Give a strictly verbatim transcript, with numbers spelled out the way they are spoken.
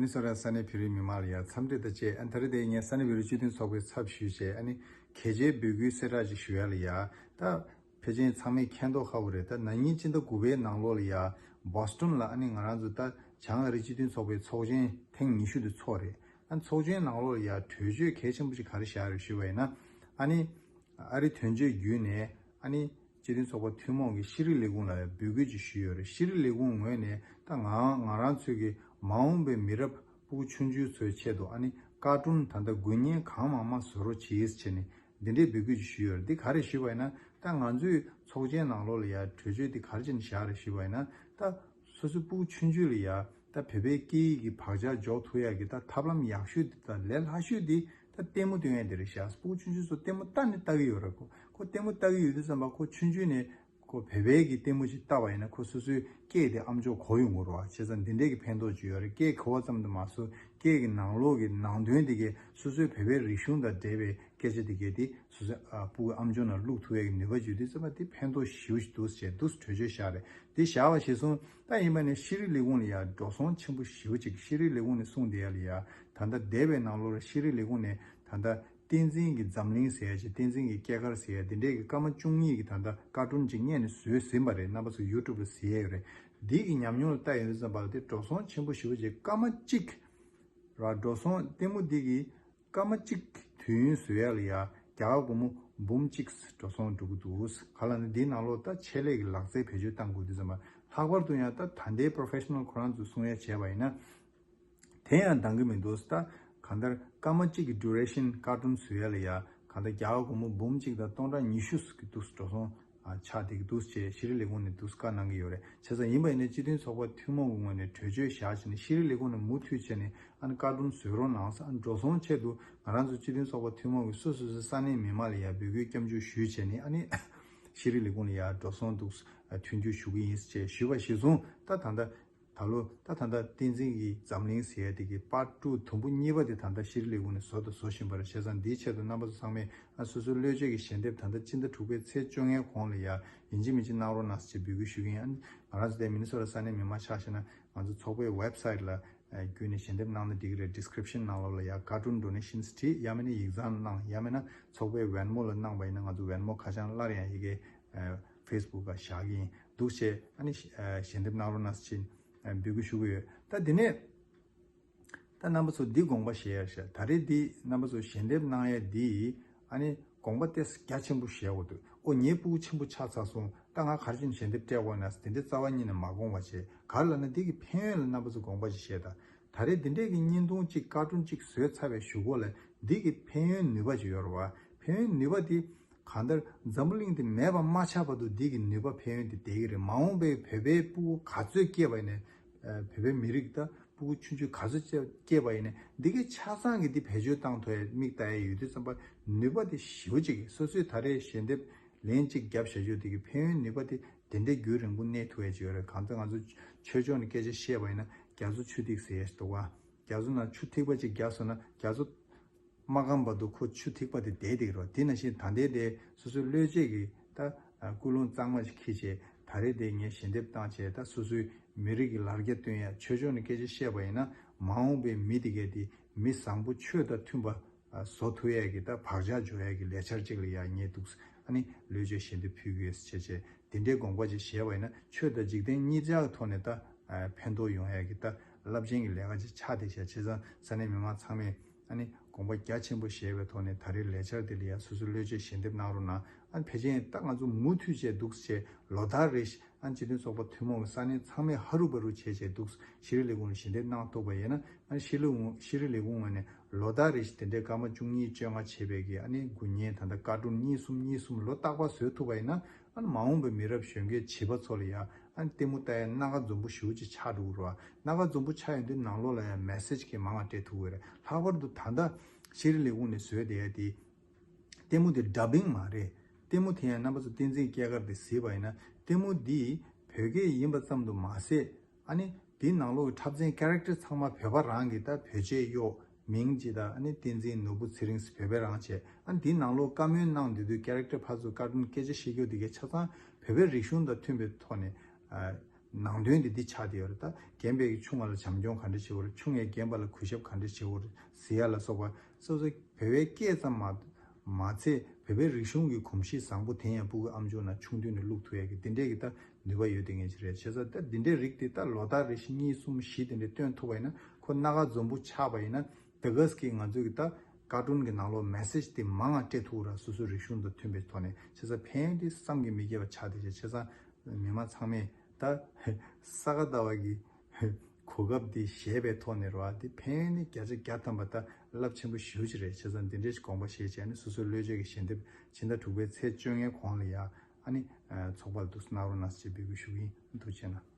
མི་ནི་སོ་ཊ་ས་གནས་བོད་རིགས་མི་མང་ལ་ཡ་འཚམས་འདྲི་དང་བཅས། ཨ་ནི་ད་རེས་དེ་ངས་ས་གནས་བོད་རིགས་སྤྱི་མཐུན་ཚོགས་པའི་ཚབ་ཞུས་བྱས། ཨ་ནི་གལ་ཆེའི་འབོད་སྐུལ་གསལ་བསྒྲགས་ཅིག་ཞུ་ཡ་ལ་ཡ། ད་ཕལ་ཆེར་ཚང་མས་མཁྱེན་མདོག་ཁ་པོ་རེད། ད་ན་ནིང་སྤྱི་ཟླ་དགུ་པའི་ནང་ལོགས་ལ་ཡ་བོ་སི་ཊོན་ལ་ཨ་ནི་ང་རང་ཚོ་ད་བྱང་ཨ་རི་སྤྱི་མཐུན་ཚོགས་པའི་ཚོགས་ཆེན་ཐེངས་ཉི་ཤུ་དེ་ཚོགས་རེད། ཨ་ནི་ཚོགས་ཆེན་ནང་ལོགས་ལ་ཡ་གྲོས་ཆོད་གལ་ཆེན་པོ་ཅིག་ག་རེ་བཞག་རེད་ཞུས་པ་ཡིན་ན། ཨ་ནི་ཨ་རི་དོན་གཅོད་བརྒྱུད་ནས་ཨ་ནི་སྤྱི་མཐུན་ཚོགས་པ་ཐུན་མོང་གི་ཤེས་རིག་ལས་ཁུངས་ལ་འབོད་སྐུལ་ཅིག་ཞུས་ཡོད་རེད། ཤེས་རིག་ལས་ཁུངས་ངོས་ནས་ད་ང་ང་རང་ཚོའི་གི་མ་འོངས་པའི་མི་རབས་ཕྲུ་གུ་ཆུང་ཆུང་ཚོའི་ཆེད་དུ་ཨ་ནི་ཀར་ཊུན་ད་ལྟ་དགོས་མཁོ་གང་མང་མང་བཟོ་རོགས་བྱེད་ཟེར་ནས་འདི་འདྲའི་འབོད་སྐུལ་ཅིག་ཞུས་ཡོད་རེད། འདི་ག་རེ་ཞུས་པ་ཡིན་ན། ད་ང་ཚོའི་ཚོགས་ཆེན་ནང་ལོགས་ལ་ཡ་གྲོས་ཆོད་འདི་ག་རེ་བྱས་ནས་བཞག་རེད་ཞུས་པ་ཡིན་ན། ད་སོ་སོའི་ཕྲུ་གུ་ཆུང་ཆུང་ལ་ཡ་ད་བོད་པའི་སྐད་ཡིག་གི་བག་ཆགས་འཇོག་ཐུབ་ཡག་གི་ད་ཐབས་ལམ་ཡག་ཤོས་འདི་དང་ལས་སླ་ཤོས་འདི་ད་ལྟད་མོ་སྟོན་ཡ་འདི་རེད་ཤག་ཕྲུ་གུ་ཆུང་ཆུང་ཚོ་ལྟད་མོ་ལྟ་ནི་ལྟ་གི་ཡོད་རེད། ཁོ་ཁོ་ལྟད་མོ་ལྟ་གི་ཡོད་དུས་ཙམ་པ་ཁོ་ཆུང་ཆུང་ནས་ཁོ་བོད་པའི་གི་ལྟད་མོ་ཞིག་ལྟ་བ་ཡིན་ན་ཁོ་སོ་སོའི་སྐད་དེ་ཨམ་ཅོག་གོ་ཡོང་གི་རེད་བ། བྱས་ཙང་འདི་འདྲའི་གི་ཕན་ཐོགས་ཅིག་ཡོད་རེད། སྐད་གོ་བ་ཙམ་དུ་མ་ཟད་སྐད་གི་ནང་ལོགས་གི་ནང་དོན་དེ་གའི་སོ་སོའི་བོད་པའི་རིག་གཞུང་དང་འབྲེལ་བའི་སྐད་ཆ་དེ་གའི་དེ་སོ་སོའི་ཨ་ཕྲུ་གུ་ཨམ་ཅོག་ནང་བླུག་ཐུབ་ཡག་གི་ནུས་པ་ཡོད་དུས་ཙམ་པ་དེ་ཕན་ཐོགས་ཞེ་པོ་ཞིག་འདུག་ཟེར་འདུག་གྲོས་ཆོད་བཞག་རེད། དེ་བཞག་པ་གཞིར་བཟུང་ད་ཡིན་པ་ནས་ཤེས་རིག་ལས་ཁུངས་ལ་ཡ་འགྲོ་སོང་ཆེན་པོ་ཞེ་པོ་ཅིག་ཤེས་རིག་ལས་ཁུངས་ནས་གསུངས་བསྡད་ཡ་ལ་ཡ། ད་ལྟ་འདས་པའི་ནང་ལོགས་ལ་ཤེས་རིག་ལས་ཁུངས་ནས་ད་ལྟ་བསྟན་འཛིན་གྱི་འཛམ་གླིང་ཟེར་ཡ་ཅིག་བསྟན་འཛིན་གྱི་སྐྱེས་སྐར་ཟེར་ཡ་དེ་འདྲའི་གི་སྐར་མ་བཅུ་གཉིས་ཀྱི་ད་ལྟ་ཀར་ཊུན་ཅིག་སྔོན་ནས་བཟོས་ཟིན་པ་རེད། རྣམ་པ་ཚོ་ཡུ་ཊུབ་ལ་གཟིགས་ཡ་ཡོད་རེད། འདི་གི་ཉམས་མྱོང་ལ་ལྟ་ཡོང་དུས་ཙམ་པ་ལ་དེ་འགྲོ་སོང་ཆེན་པོ་ཞེ་པོ་ཅིག་སྐར་མ་གཅིག་ར་འགྲོ་སོང་ལྟད་མོ་འདི་གི་སྐར་མ་གཅིག་དུས་ཡུན་བཟོ་ཡ་ལ་ཡ་རྒྱ་གར་སྒོར་མོ་འབུམ་གཅིག་འགྲོ་སོང་འགྲོ་གི་འདུག་ག་ལ་ནི་འདིའི་ནང་ལོགས་ད་ཆེད་ལས་ཀྱི་ལག་རྩལ་བེད་སྤྱོད་བཏང་དགོས་དུས་ཙམ་པ་ལྷག་པར་དུ་ཡང་ད་ད་ལྟའི་པོ་རོ་ཕེ་ཤི་ནལ་ཁོ་རང་ཚོས་གསུང་ཡ་བྱས་པ་ཡིན་ན། དེ་ཡང་འདང་གི་མི་འདུག་ད་གང་ལྟར་སྐར་མ་གཅིག་གི་ཌུ་རེ་ཤན་ཀར་ཊུན་བཟོ་ཡ་ལ་ཡ་གང་ལྟར་རྒྱ་གར་སྒོར་མོ་འབུམ་གཅིག་དང་སྟོང་ཕྲག་ཉི་ཤུ་ཟིག་གི་འདུག་འགྲོ་སོང་ཨ་ཆགས་བསྡད་ཀྱི་འདུག་ཅེས་ཤེས་རིག་ལས་ཁུངས་ནས་འདུག་བཀའ་གནང་གི་ཡོད་རེད། བྱས་ཙང་ཡིན་པ་ཡིན་ན་སྤྱི་མཐུན་ཚོགས་པ་ཐུན་མོང་གི་ངོས་ནས་གྲོས་ཆོད་བཞག་བྱས་ནས་ཤེས་རིག་ལས་ཁུངས་ནས་མུ་མཐུད་བྱས་ནས་ཨ་ནི་ཀར་ཊུན་བཟོས་རོགས་གནང་ཟེར། ཨ་ནི་འགྲོ་སོང་ཆེད་དུ་ང་རང་ཚོ་སྤྱི་མཐུན་ཚོགས་པ་ཐུན་མོང་གི་སོ་སོ་སོའི་ས་གནས་མི་མང་ལ་ཡ་འབོད་སྐུལ་སྐྱབས་འཇུག་ཞུས་བྱས་ནས་ཨ་ནི་ཤེས་རིག་ལས་ཁུངས་ལ་ཡ་འགྲོ་སོང་འདུག་མཐུན་འགྱུར་ཞུ་གི་ཡིན་ཅེས་ཞུས་པ་གཞིར་བཟུང་ད་ད་ལྟ། ད་ལོ་ད་ད་ལྟ་བསྟན་འཛིན་གྱི་འཛམ་གླིང་ཟེར་ཡ་དེ་གི་པར་ཊུ་དུམ་བུ་གཉིས་པ་དེ་ད་ལྟ་ཤེས་རིག་ལས་ཁུངས་ནས་བཟོ་དང་བཟོ་བཞིན་པ་རེད། བྱས་ཙང་འདིའི་ཆེད་དུ་རྣམ་པ་ཚོ་ཚང་མས་ཨ་སོ་སོའི་བློས་བཅད་ཀྱི་ཞལ་འདེབས་ད་ལྟ་སྤྱི་ཟླ་དྲུག་པའི་ཚེས་བཅོ་ལྔའི་གོང་ལ་ཡ་ཡིན་གཅིག་མིན་གཅིག་གནང་རོགས་གནང་ཟེར་འབོད་སྐུལ་ཞུ་གི་ཡིན། ཨ་ནི་ང་རང་ཚོ་དེ་མི་ནི་སོ་ཊ་ས་གནས་མི་མང་ཆ་བཞག་ན་ང་ཚོ་ཚོགས་པའི་ཝེབ་སའིཊ་ལ་བརྒྱུད་ནས་ཞལ་འདེབས་གནང་ན་འགྲིག་གི་རེད། ཌི་སི་ཀི་རིབ་ཤན་ནང་ལོགས་ལ་ཡ་ཀར་ཊུན་ཌོ་ནེ་ཤན་བྲིས། ཡང་མིན་ན་ཡིག་ཚང་གནང་། ཡང་མིན་ན་ཚོགས་པའི་ཝེན་མོ་ལ་གནང་པ་ཡིན་ན་ང་ཚོ་ཝེན་མོ་ཁ་བྱང་སླར་ཡང་ཡི་གེ་ཨ་ཕེ་སི་བུག་ལ་བཞག་གི་ཡིན། འདུག་བྱས་ཨ་ནི་ཨ་ཞལ་འདེབས་གནང་རོགས་གནང་ཟེར་ཅིག་འབོད་སྐུལ་ཞུ་གི་ཡོད། ད་དེ་ནས་ད་རྣམ་པ་ཚོ་འདི་དགོངས་པ་བཞེས་ཡ་ཤག་ད་རེས་འདི་རྣམ་པ་ཚོ་ཞལ་འདེབས་གནང་ཡ་འདི་ཨ་ནི་དགོངས་པ་ཏོག་ཙམ་རྒྱ་ཆེན་པོ་བཞེས་དགོས་འདུག་ཨོ་ངའི་ཕྲུ་གུ་ཆེན་པོ་ཆགས་ཚར་སོང་། ད་ང་ག་རེ་བྱས་ནས་ཞལ་འདེབས་སྤྲད་དགོས་ན་དེ་འདྲའི་རྩ་བ་ཉིད་ནས་མ་དགོངས་པ་བྱས། ག་རེ་ལབ་ན་འདི་གི་ཕན་ཡོན་ལ་རྣམ་པ་ཚོ་དགོངས་པ་ཅིག་བཞེས་དང་། ད་རེས་འདི་འདྲའི་གི་བརྙན་ཐུང་གཅིག་ཀར་ཊུན་གཅིག་བཟོས་ཚར་བའི་གཞུག་གུ་ལ་འདི་གི་ཕན་ཡོན་ནུས་པ་ཅིག་ཡོད་རེད་བ། ཕན་ཡོན་ནུས་པ་འདི་གང་ལྟར་འཛམ་བུ་གླིང་འདི་མེད་པ་མ་ཆགས་བར་དུ་འདི་གི་ནུས་པ་ཕན་ཡོན་འདི་བསྡད་ཀྱི་རེད། མ་འོངས་པའི་བོད་པའི་ཕྲུ་གུ་ག་ཚོད་སྐྱེས་པ་ཡིན་ནའི་ཨ་བོད་པའི་མི་རིགས་དང་ཕྲུ་གུ་ཆུང་ཆུང་ག་ཚོད་སྐྱེས་པ་ཡིན་ནའི་འདི་གའི་ཆ་ཚང་གི་འདི་བེད་སྤྱོད་བཏང་ཐུབ་ཡ་མིག་ལྟ་ཡ་ཡོད་དུས་ཙམ་པ་ནུས་པ་འདི་ཞེ་པོ་ཅིག་སོ་སོས་ད་རེས་ཞལ་འདེབས་ལན་གཅིག་བརྒྱབ་བཞག་རྒྱུ་འདི་གི་ཕན་ཡོན་ནུས་པ་འདི་དེ་འདྲའི་རྒྱུན་རིང་པོ་གནས་ཐུབ་ཡ་ཅིག་ཡོད་རེད། གང་ལྟར་ང་ཚོ་ཆོས་ཕྱོགས་ནས་སྐད་ཆ་བཤད་པ་ཡིན་ན་རྒྱ་མཚོ་ཆུ་ཐིགས་ཟེར་ཡ་ཞིག་འདུག་བ། རྒྱ་མཚོ་ནང་ཆུ་ཐིགས་པ་ཅིག་བརྒྱབ་སོང་ན་རྒྱ་མཚོ་མ་སྐམ་བར་དུ་ཁོ་ཆུ་ཐིགས་པ་དེ་བསྡད་བསྡད་ཀྱི་རེད། དེ་ནང་བཞིན་ད་ལྟའི་དེ་སོ་སོའི་བློས་བཅད་ཀྱི་ད་ཀུན་སློང་གཙང་མ་ཞིག་འཁྱེར་བྱས་ད་རེས་དེ་ངས་ཞལ་འདེབས་བཏང་བྱས་ད་སོ་སོའི་མི་རིགས་ཀྱི་ལར་རྒྱ་སྟོན་ཡ། ཆོས་ཕྱོགས་ནས་སྐད་ཆ་བཤད་པ་ཡིན་ན་མ་འོངས་པའི་མི་དེ་གས་དེ་མི་བཟང་པོ་ཆོས་དང་མཐུན་པ་བཟོ་ཐུབ་ཡ་གི་ད་བག་ཆགས་འཇོག་ཡ་གི་ལས་འཆར་ཅིག་ལ་ཡ་ངས་འདུག་ཨ་ནི་བློས་བཅད་ཞལ་འདེབས་ཕུལ་གྱི་ཡོད་ཟེར་བྱས་བྱས། དེ་འདྲའི་དགོངས་པ་ཅིག་བཞེས་པ་ཡིན་ན་ཆོས་དང་འཇིག་རྟེན་གཉིས་ཆར་གྱི་ཐོག་ནས་ད་ཨ་ཕན་ཐོགས་ཡོང་ཡ་གི་ད་རླབས་ཆེན་གྱི་ལས་ཀ་ཅིག་ཆགས་བསྡད་ཤག་བྱས་ཙང་ས་གནས་མི་མང་ཚང་མས་ཨ་ནི་དགོངས་པ་རྒྱ་ཆེན་པོ་བཞེས་པའི་ཐོག་ནས་ད་རེས་ལས་འཆར་དེ་ལ་ཡ་སོ་སོའི་བློས་བཅད་ཞལ་འདེབས་གནང་རོགས་གནང་། ཨ་ནི་ཕལ་ཆེར་ད་ང་ཚོ་མུ་མཐུད་བྱས་འདུག་བྱས་ལོ་ལྟར་རེ་བཞིན་ཨ་ནི་སྤྱི་མཐུན་ཚོགས་པ་ཐུན་མོང་གི་ས་གནས་ཚང་མས་ཧ་རུ་བ་རུ་བྱས་བྱས་འདུག་ཤེས་རིག་ལས་ཁུངས་ལ་ཞལ་འདེབས་གནང་ཐུབ་པ་ཡིན་ན། ཨ་ནི་ཤེས་རིག་ལས་ཁུངས་ཤེས་རིག་ལས་ཁུངས་ངོས་ནས་ལོ་ལྟར་རེ་བཞིན་དེ་འདྲའི་སྐར་མ་བཅུ་གཉིས་བཅོ་ལྔ་བྱས་པའི་གི་ཨ་ནི་དགུན་ཉིན་ད་ལྟ་ཀར་ཊུན་གཉིས་གསུམ་གཉིས་གསུམ་ལོ་རྟག་པར་བཟོས་ཐུབ་པ་ཡིན་ན། ཨ་ནི་མ་འོངས་པའི་མི་རབས་གཞོན་སྐྱེས་བྱིས་པ་ཚོ་ལ་ཡང་ཨ་ནི་ལྟད་མོ་ལྟ་ཡ་སྣ་ཁ་འཛོམས་པོ་ཞེ་པོ་ཅིག་ཆགས་འགྲོ་གི་རེད་བ། སྣ་ཁ་འཛོམས་པོ་ཆགས་ཡོང་དུས་ནང་ལོགས་ལ་ཡང་མེ་སེ་ཇི་གི་མང་བ་སྤྲད་ཐུབ་ཀྱི་རེད། ལྷག་པར་དུ་ད་ལྟ་ཤེས་རིག་ལས་ཁུངས་ནས་བཟོས་བསྡད་ཡ་དེ་ལྟད་མོ་དེ་ཌབ་བིང་མ་རེད། ལྟད་མོ་དེ་ཡང་རྣམ་པ་ཚོ་བསྟན་འཛིན་སྐྱེས་སྐར་དེ་གཟིགས་པ་ཡིན་ན་ལྟད་མོ་འདི་བོད་སྐད་ཡིན་པ་ཙམ་དུ་མ་ཟད། ཨ་ནི་དེའི་ནང་ལོགས་ཀྱི་འཁྲབ་ཚན་ཀེ་རེག་ཊར་ཚང་མ་བོད་པ་རང་གི་ད་བོད་ཆས་གཡོག་མིང་ཅིག་དང་ཨ་ནི་བསྟན་འཛིན་ནོར་བུ་ཚེ་རིང་བོད་པའི་རང་བྱས། ཨ་ནི་དེའི་ནང་ལོགས་བཀའ་མོལ་གནང་བསྡད་དུས་ཀེ་རེག་ཊར་ཕར་ཚུར་བཀའ་དྲིན་སྐད་ཆ་བཤད་རྒྱུ་དེ་གའི་ཆ་ཚང་བོད་པའི་རིག་གཞུང་དང་མཐུན་པའི་ཐོག་ནས་ཨ་ ནང་དོན་དེ་འདི་ཆགས་བསྡད་ཡོད་རེད། ད་རྒན་པས་ཆུང་བ་ལ་བྱམས་སྐྱོང་ག་འདྲ་བྱེད་དགོས་རེད། ཆུང་བས་རྒན་པ་ལ་གུས་ཞབས་ག་འདྲ་བྱེད་དགོས་རེད་ཟེར་ཡ་ལ་སོགས་པ་སོ་སོ་བོད་པའི་སྐད་ཙམ་མ་མ་ཚད་བོད་པའི་རིག་གཞུང་གི་གོམས་གཤིས་བཟང་པོ་དེ་ཡང་སྤུ་གུ་ཨམ་ཅོག་ནང་ཆུང་དུས་ནས་བླུག་ཐུབ་ཡ་གི་འདི་འདྲས་ཀྱི་ད་ནུས་པ་ཡོད་དེ་ངེས་ཅིག་རེད། བྱས་ཙང་ད་འདི་འདྲའི་རིགས་དེ་ད་ལོ་ལྟར་རེ་བཞིན་གཉིས་གསུམ་བཞི་དེ་འདྲས་སྟོན་ཐུབ་པ་ཡིན་ན། ཁོ་སྣ་ཁ་འཛོམས་པོ་ཆགས་པ་ཡིན་ན། དེ་ག་གི་ང་ཚོས་ཀྱི་ད་ཀར་ཊུན་གྱི་ནང་ལོགས་མེ་སེཇ་དེ་མང་ང་སྤྲད་ཐུབ་ར། སོ་སོའི་རིག་གཞུང་དང་མཐུན་པའི་ཐོག་ནས། བྱས་ཙང་ཕན་ཡོན་དེ་བསམ་གྱིས་མི་ཁྱབ་པ་ཆགས་བསྡད་ཤག་བྱས་ཙང་མི་མང་ཚང་མས་ད་ས་ག་ཟླ་བ་གི་གོ་སྐབས་འདི་བཞེས་པའི་ཐོག་ནས་རེད་བ། འདི་ཕན་ཡོན་ནི་བརྒྱ་ཆ་བརྒྱ་ཐམ་པ་ད་རླབས་ཆེན་པོ་ཞེ་པོ་ཅིག་རེད། བྱས་ཙང་འདི་འདྲའི་དགོངས་པ་བཞེས་བྱས་ནས་སོ་སོའི་བློས་བྱས་ཀྱི་ཞལ་འདེབས་ཕྱི་ཟླ་དྲུག་པའི་ཚེས་བཅོ་ལྔའི་གོང་ལ་ཡ་ཨ་ནི་ཚོགས་པ་ལ་འདུག་སེ་གནང་རོགས་གནང་ཞེས་འབོད་སྐུལ་ཞུ་གི་ཡིན། ཐུགས་རྗེ་གནང་།